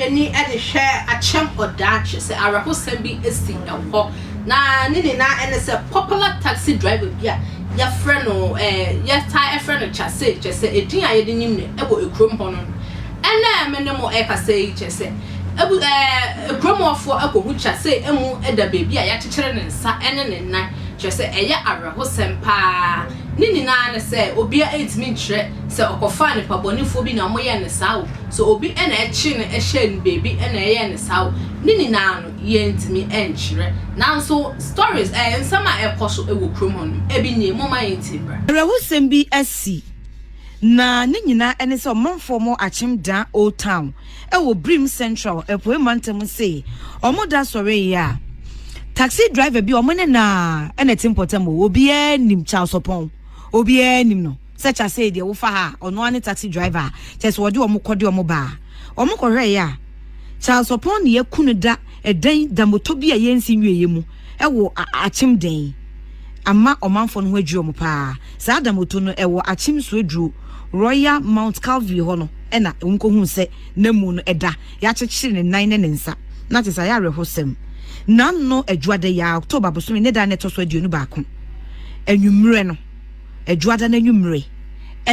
Yɛdan yɛn ani de hwɛ Akyem Odaakye sɛ awerɛhosɛm bi asi hɔ. Na ne nyinaa ne sɛ popular taxi driver bi a yɛfrɛ no ɛɛ yɛtaa frɛ no Chase, kyerɛ sɛ edin a yɛde nim no wɔ kurom hɔ no. Ɛnnɛ a me ne mo rekasa yi, kyerɛ sɛ abu ɛɛ kurom hɔfoɔ akɔhu Chase amu da baabi a yɛakyekyere ne nsa ne ne nan, kyerɛ sɛ ɛyɛ awerɛhosɛm paa. Ne nyinaa ne sɛ obiara ntumi nkyerɛ sɛ ɔkɔfaa nipabɔnefoɔ bi na wɔyɛɛ no saa o, sɛ obi na ɛkyee no hyɛɛ no baabi na ɛyɛɛ no saa o, ne nyinaa no yɛntumi nkyerɛ. Nanso stories ɛɛ nsɛm a ɛkɔ so wɔ kurom hɔ no ebi nie, momma yɛntie mmra. Awerɛhosɛm bi asi, na ne nyinaa ne sɛ ɔmanfoɔ mo Akyem Dan Old Town wɔ Birim Central Apuei Mantam se wɔn da sɔreeɛ a, taxi driver bi a wɔn ne no ara na ɛte mpɔtam o, obiara nim Charles Ɔpɔn, obiara nim no sɛ Chasey deɛ wofa ha a, ɔno ara ne taxi driver a kyerɛ sɛ wɔde wɔn kɔ de wɔn ba a, wɔn kɔhwɛeɛ a, Charles Ɔpɔn ne yɛaku no da ɛdan dammɔtɔ bi a yɛnsi nwieeɛ mu wɔ Akyem Dan. Ama ɔmanfoɔ no ho adwiri wɔn paa. Saa dammɔtɔ no ɛwɔ Akyem Suaduro Royal Mount Calvary hɔ no na wɔn kɔhuu sɛ n'amu no da, yɛakyekyere ne nan ne ne nsa. Na kyerɛ sɛ ayɛ awerɛhosɛm. N'ano Adwuada yi ara, October bosome ne da a na ɛtɔ so 21 anwummerɛ no, Adwuada no anwummere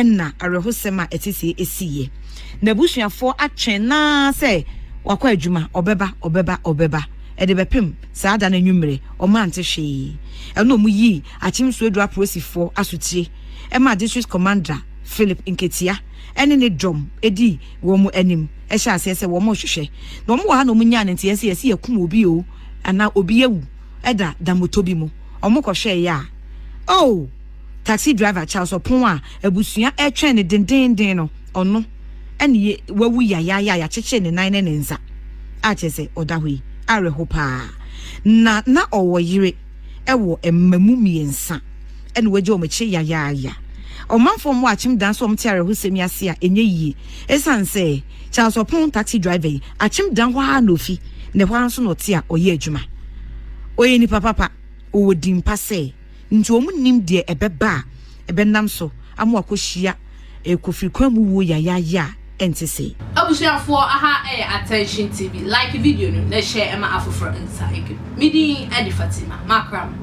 na awerɛhosɛm a ɛte sei siiɛ. N'abusuafoɔ atwɛn no ara sɛ wakɔ adwuma, ɔbɛba, ɔbɛba, ɔbɛba. Ɛde bɛpem saa da no anwummere, wɔante hwee. Ɛno na wɔyii Akyem Suaduro apolisifoɔ asotire maa District Commander Philip Nketia ne ne dɔm dii wɔn anim hyɛɛ aseɛ sɛ wɔrehwehwɛ. Na wɔwɔ ha na wɔnyaa no nteɛ sɛ yɛse yɛakum obi o, anaa obi awu da dammɔtɔ bi mu. Wɔkɔhwɛeɛ a, oh! Taxi driver Charles Ɔpon a abusua retwɛn no dendeenden no, ɔno ne wawu yayaaya a yɛakyekyere ne nan ne ne nsa a kyerɛ sɛ ɔda hɔ yi. Awerɛho paa. Na na ɔwɔ yere wɔ mma mu mmiɛnsa na wagya wɔn akyire yayaaya. Ɔmanfoɔ mmɔ akyem dan sɛ wɔte awerɛhosɛm yi ase a ɛnyɛ yie ɛsiane sɛ Charles Ɔpon taxi driver yi akyem dan hɔ ara na ofi na ɛhɔ ara nso na ɔte a ɔyɛ adwuma. Ɔyɛ nipa papa, ɔwɔ din pa sɛ. Nti wɔn nnim deɛ ɛbɛba a ɛbɛnam so ama wakɔhyia kofiri kwan mu wuo yayaaya a ɛnte sei. Abusuafoɔ aha yɛ Attention TV like video no na share ma afoforɔ nsa nka bi. Me din de Fatima. Makra mo.